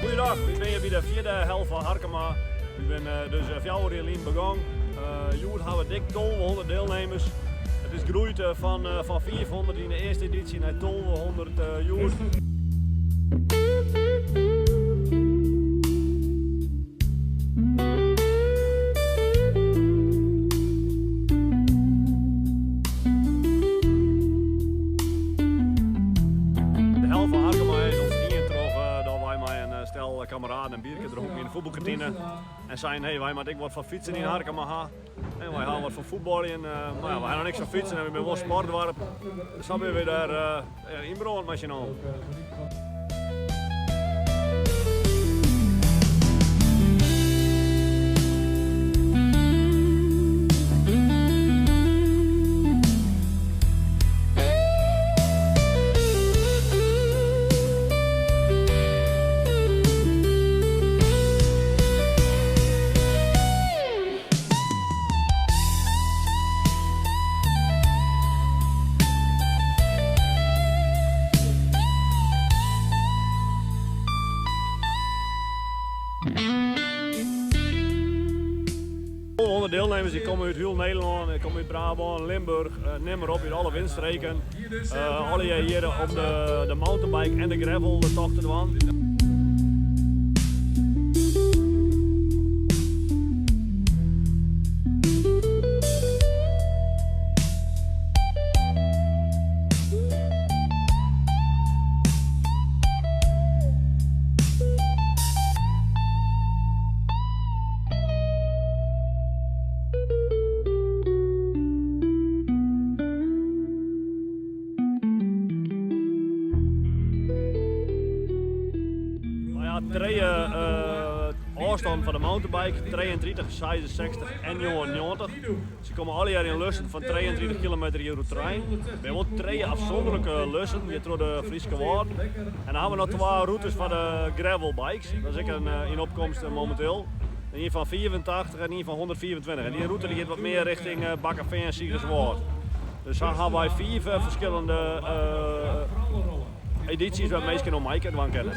Goeiedag, wy binne hjir by de fjirde Hel fan Harkema. Wy binne dus 4 jier lyn begong. Hjoed hawwe we dik 1200 deelnemers. It is groeid fan 500 yn de earste edysje nei 1200 hjoed. De Hel fan Harkema is ûntstien troch dat wy mei in stel kameraden in bierke dronken yn de fuotbalkantine en seinen, hey, wy moatte ek wat foar fytsen yn Harkema ha. En wy hawwe wat fan fuotbaljen, mar ja, wy ha noch niks fan fytsen en wy binne wol in sportdoarp. Dus sa binne wy dêr ynbrând mei syn allen. Hûndert deelnemers die komme út hiel Nederlân, die komme út Brabân, Limburch, nim mar op, út alle windstreken. Allegear hjir om de mountainbike en de gravel tocht te dwaan. Trije ôfstannen foar de mountainbike, 33, 66 en 99. Se komme allegear yn lussen fan 33 kilometer hjir oer terrein. Der binne wol trije afsonderlike lussen hjir troch de Fryske Wâlden. En dan hawwe we noch twa rûtes foar de gravelbikes. Dat is ek in yn opkomst mominteel. Ien fan 85 en ien fan 125. En dy rûte dy giet wat mear richting Bakkefean, Sigerswâld. Dus sa hawwe wy fiif ferskillende edysjes wêr't minsken oan meidwaan kinne.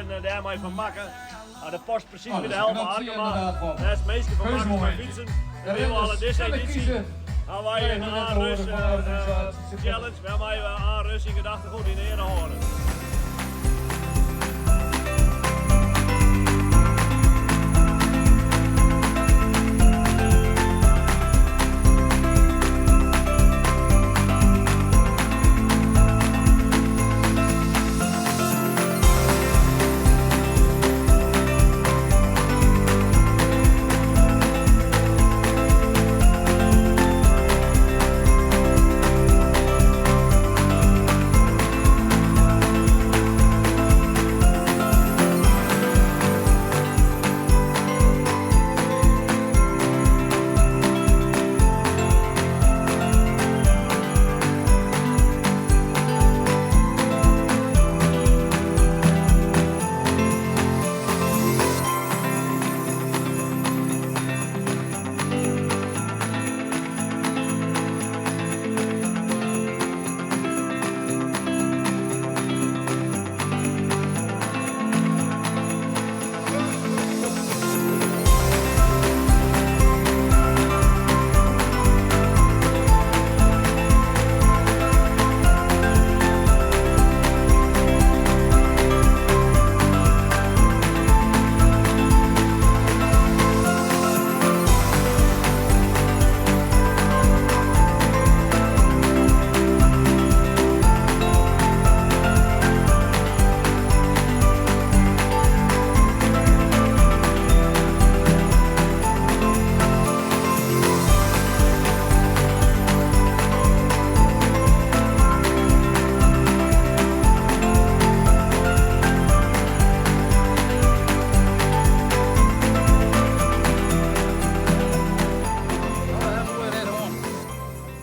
minsken dêrmei fan makke. Dat past presys by de Hel fan Harkema. Dêr'tst minsken fan makkest mei fytsen. En wy wolle dizze edysje ha wy in Anne Rus Challenge wêrmei we Anne Rus syn gedachtegoed yn eare hâlde.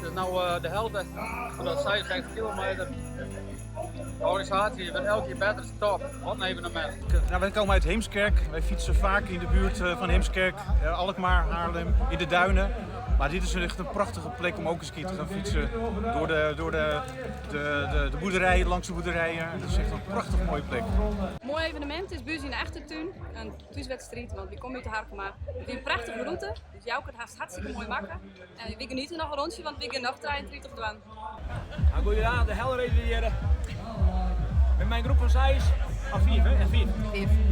It is no de helte fan de 66 kilometer. De organisatie wurdt elk jier better, top. Wat in evenemint. Nou, wij komen uit Heemskerk. Wij fietsen vaak in de buurt eh, van Heemskerk, eh, Alkmaar, Haarlem, in de duinen. Maar dit is echt een prachtige plek om ook eens een keer te gaan fietsen. Door de, door de, de, de, de boerderijen, langs de boerderijen. Het is echt een prachtig mooie plek. Moai evenemint is by ús yn de achtertún. In thúswedstriid, want wy komme út de Harkema. It wie in prachtige rûte, dus Jouke hat it hartstikke moai makke. En wy geniete noch in rûntsje, want wy gean noch 33 dwaan. Nou, goeiedag, de Helrace wie hjir. Met mijn groep van seis, of fiif, hè? Ja, fiif.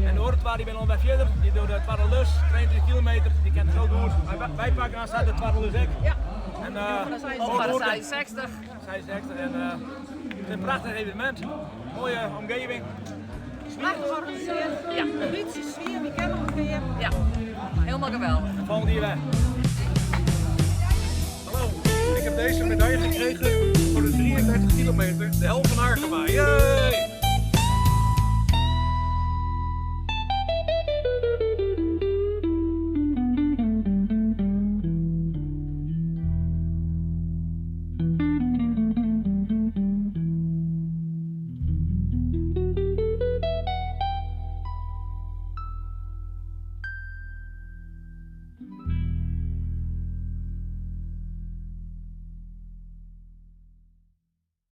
En de oare twa die binne al wer fierder, dy dogge de twadde lus, 23 kilometer, dy kent it hiel goed. Wy, wy pakke aanst de twadde lus ek. Ja. En, Foar de 66. 66 en it is in prachtich evenemint, moaie omgeving. Prachtich organisearre. Ja. In bytsje swier, wy kenne elkoar. Ja, helemaal geweldich. Folgjend jier wer. Hallo, ik heb deze medaille gekregen voor de 33 kilometer, de Hel van Harkema. Yay!